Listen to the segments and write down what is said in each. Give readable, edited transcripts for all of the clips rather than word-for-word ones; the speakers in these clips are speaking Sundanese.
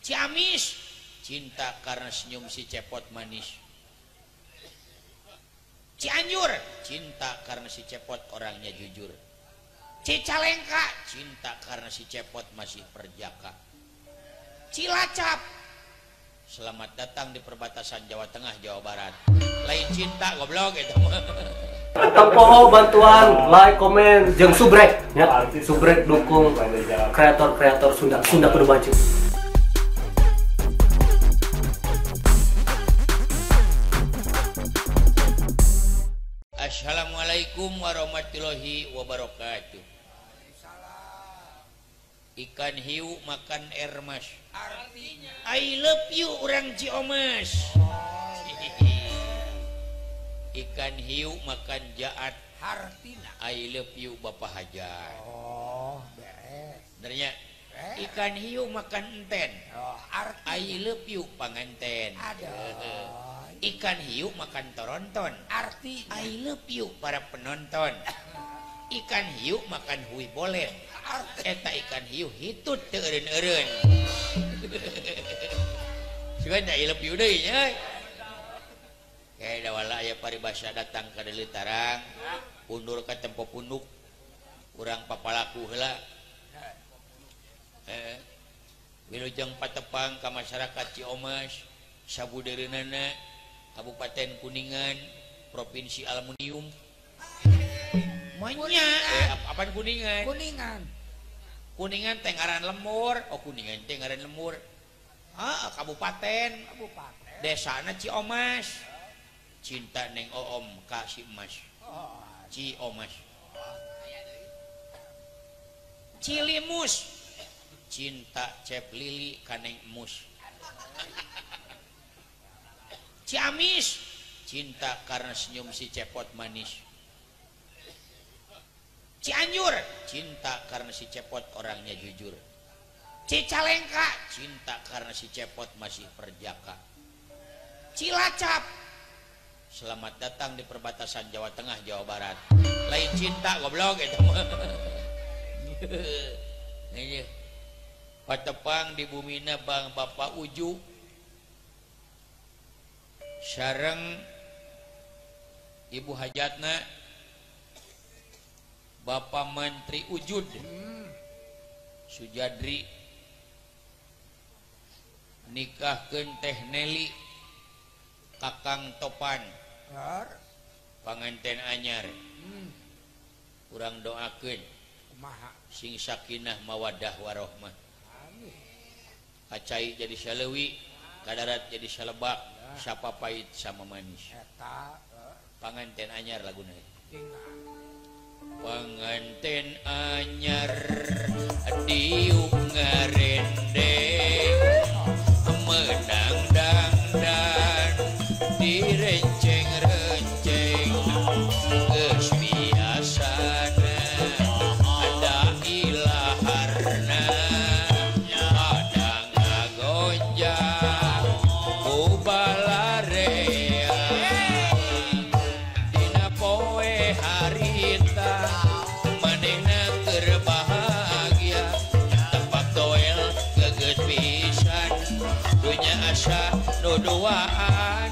Ciamis cinta karena senyum si Cepot manis. Cianjur cinta karena si Cepot orangnya jujur. Cicalengka cinta karena si Cepot masih perjaka. Cilacap selamat datang di perbatasan Jawa Tengah Jawa Barat. Lain cinta goblok itu. Tempoho bantuan like, komen, jeung subrek ya. Subrek dukung kreator-kreator Sunda. Sunda kudu maju. Assalamualaikum warahmatullahi wabarakatuh. Ikan hiu makan ermas. Artinya I love you orang Ciomas. Ikan hiu makan jaat. Hartina I love you Bapak Hajat. Oh, beres. Benernya ikan hiu makan enten. Oh, I love you panganten. Aduh. Ikan hiu makan toronton. Artinya I love you para penonton. Ikan hiu makan hui bolen. Eta ikan hiu hitut teu eureun-eureun. Sugan I love you deui nya. Kayak dawala aya paribasa datang ka Deuleu Tarang, undur ka tempo punduk. Urang papalaku heula. Heeh. Wilujeng patepang ka masyarakat Ciomas, sabudeureunana Kabupaten Kuningan, Provinsi Aluminium. Manya, apaan Kuningan? Kuningan. Kuningan teh ngaran lemur. Oh, Kuningan teh ngaran lemur. Ah, kabupaten. Kabupaten. Desana Ciomas. Cinta neng oom ka si emas. Ciomas. Cilimus. Cinta Cep Lili ka neng emus. Ciamis cinta karena senyum si Cepot manis. Cianjur cinta karena si Cepot orangnya jujur. Cicalengka cinta karena si Cepot masih perjaka. Cilacap selamat datang di perbatasan Jawa Tengah Jawa Barat. Lain cinta goblok itu. Patepang di bumina Bang Bapak Uju sareng Ibu Hajatna Bapak Menteri Ujud Sujadri nikahkeun Teh Nelly Kakang Topan panganten anyar. Urang doakeun sing sakinah mawaddah warohmah. Kacai jadi saleuwi, kadarat jadi salebak, sapa pahit sama manis. Panganten anyar laguna. Panganten anyar diuk ngarendeng menang dangdan direnceng-renceng geus biasana ada ilaharna ada ngagonjang ku balarea dina poe harita manehna keur bahagia tempat doel gegeut pisan dunya asa nu duaan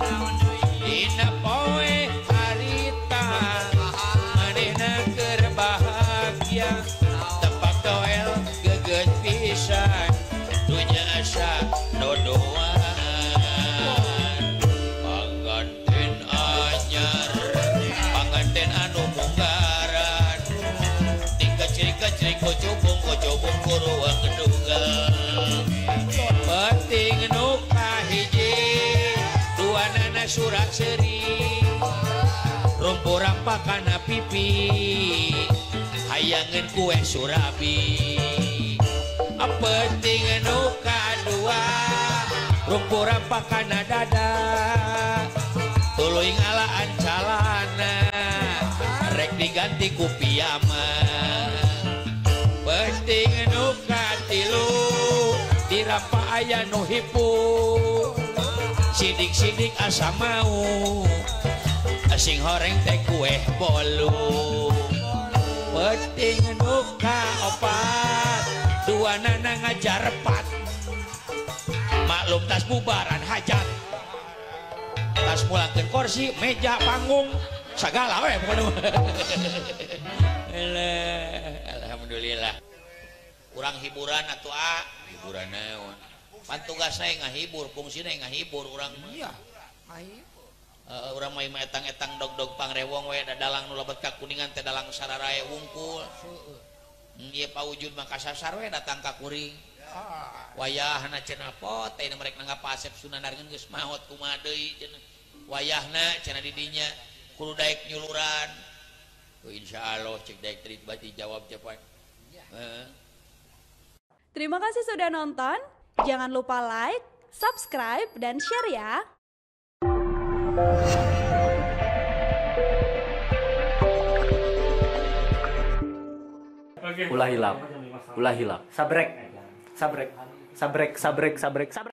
dina poe harita manehna keur bahagia tempat doel gegeut pisan dunya asa nu duaan. Panganten anyar panganten anu munggaran dikecrik-kecrik kocobong-kocobong kuruang gedugal penting nu kahiji dua nana surat seri rumpur rampak kana pipi hayangeun kue surabi penting nu kadua rumpur rampak kana dada tuluy ngalaan calana rek diganti ku piyama penting nu katilu dirapa aya nu hipu sidik-sidik asa mau sing horeng teh kue bolu penting nu kaopat dua nana ngajar pat Maklum tas bubaran hajat. Tas mulangkeun kursi, meja, panggung, sagala we pokona. Alhamdulillah. Urang hiburan atuh ah, hiburan naon. Pan tugasna ngahibur, fungsina ngahibur urang mah. Iya. Ngahibur. Urang mah etang-etang dog-dog pangrewong we da dalang nu lebet ka Kuningan teh dalang sararae wungkul. Ieu paujud mah kasasar we datang ka kuring. Wayahna cenah pot teh merek nanggap Asep Sunandar geus maot kumaha deui cenah. Wayahna cenah di dinya kudu daek nyuluran. Insyaallah cek daek teh dijawab cepat. Heeh. Terima kasih sudah nonton. Jangan lupa like, subscribe, dan share ya. Ulah hilap. Ulah hilap. Sabrek. Sabrek. Sabrek, sabrek, sabrek, sabrek.